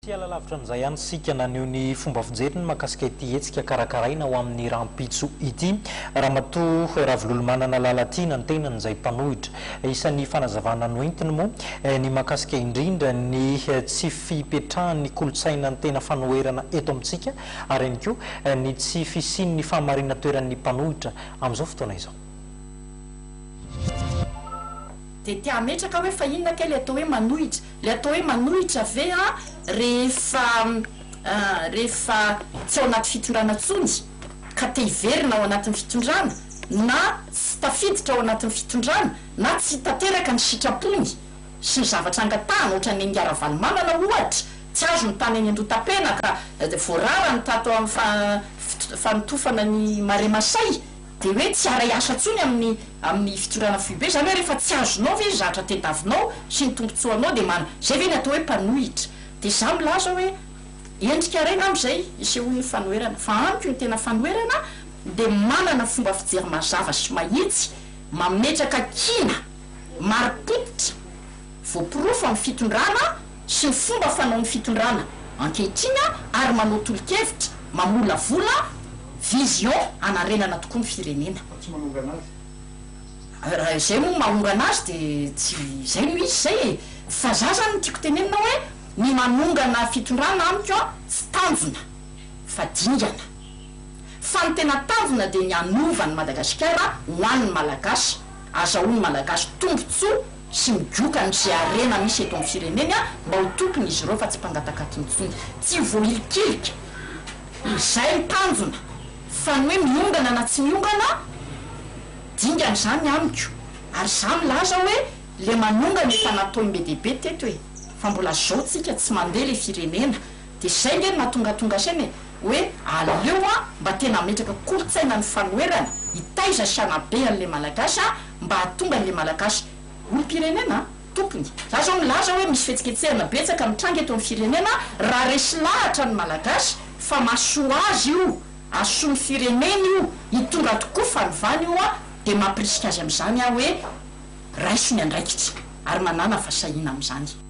Tsy hiala lavitra amin'izay ihany isika naneho ny fomba fijeriny mahakasika ity hetsika karakaraina ho amin'ny rahampitso ity. Ramatoa Ravololomanana Lalatiana ny tenany izay mpanohitra. Isan'ny fanazavana noentiny moa ny mahakasika indrindra ny tsy fipetrahan'ny kolontsainan'ny tena fanoherana eto amintsika ary ihany koa ny tsy fisian'ny fahamarinan-toeran'ny mpanohitra amin'izao fotoana izao. Dia te hametraka hoe fa inona kay ilay atao hoe manohitra? Ilay atao hoe manohitra ve an rehefa rehefa tsy ao anaty fitondrana intsony ka te hiverina ao anatin'ny fitondrana na tsy tafiditra ao anatin'ny fitondrana na tsy tanteraka ny sitrapony sy ny zavatra angatahany ohatran'ny an'i Ravalomanana ohatra tsy azo ny tany any Andohatapenaka ka voarara ny tato amin'ny fanotofana ny Marais Masay Dia hoe tsy haray asa intsony amin'ny amin'ny fitondrana foibe, izany hoe rehefa tsy azonao ve ny zatra tedavinao sy ny tombotsoanao dia man, izay ve ny atao hoe mpanohitra? Dia izaho milaza hoe endrika iray angamba izay isehoan'ny fanoherana, fa amiko ny tena fanoherana dia manana fomba fijery mazava sy mahitsy, mametraka kiana marim-pototra, voaporofo amin'ny fitondrana sy ny fomba fanaon'ny fitondrana ankehitriny ary manao tolo-kevitra, mamolavola vision hanarenana tokoa ny firenena. Fa tsy manongana azy. Raha izay moa mahongana azy dia tsy izay no izy izay e! Fa za zany ny tiako tenenina hoe ny manongana fitondrana amiko tsy tanjona fa dingana. Fa ny tena tanjona dia ny hanova an'i Madagasikara ho an'ny Malagasy, azahoan'ny Malagasy tombotsoa sy migoka ny ze harena misy eto amin'ny fireneny mba ho tompony izy ireo fa tsy mpangatakaty intsony. Tsy voahilikilika. Izay ny tanjona. Fa ny hoe miongana na tsy miongana, dingana izany amiko. Ary za milaza hoe le manongana efa nataony be dia be teto e. Fa mbola zao tsika tsy mandeha le firenena. Dia zay nge no mahatongatonga saina e. Hoe aleo an mba tena hametraka kolontsaina ny fanoherana, hitaiza sy hanabe an'le Malagasy an, mba hahatonga an'le Malagasy olom-pirenena an, tompony. Za zao milaza hoe misy fihetsiketsehana betsaka mitranga eto amin'ny firenena, raha resy lahatra ny Malagasy fa mahasoa azy io, hahasoa ny fireneny io, hitondra tokoa fanovana io an, dia mampirisika azy amin'izany aho hoe raiso ny andraikitra ary manàna fahasahiana amin'izany.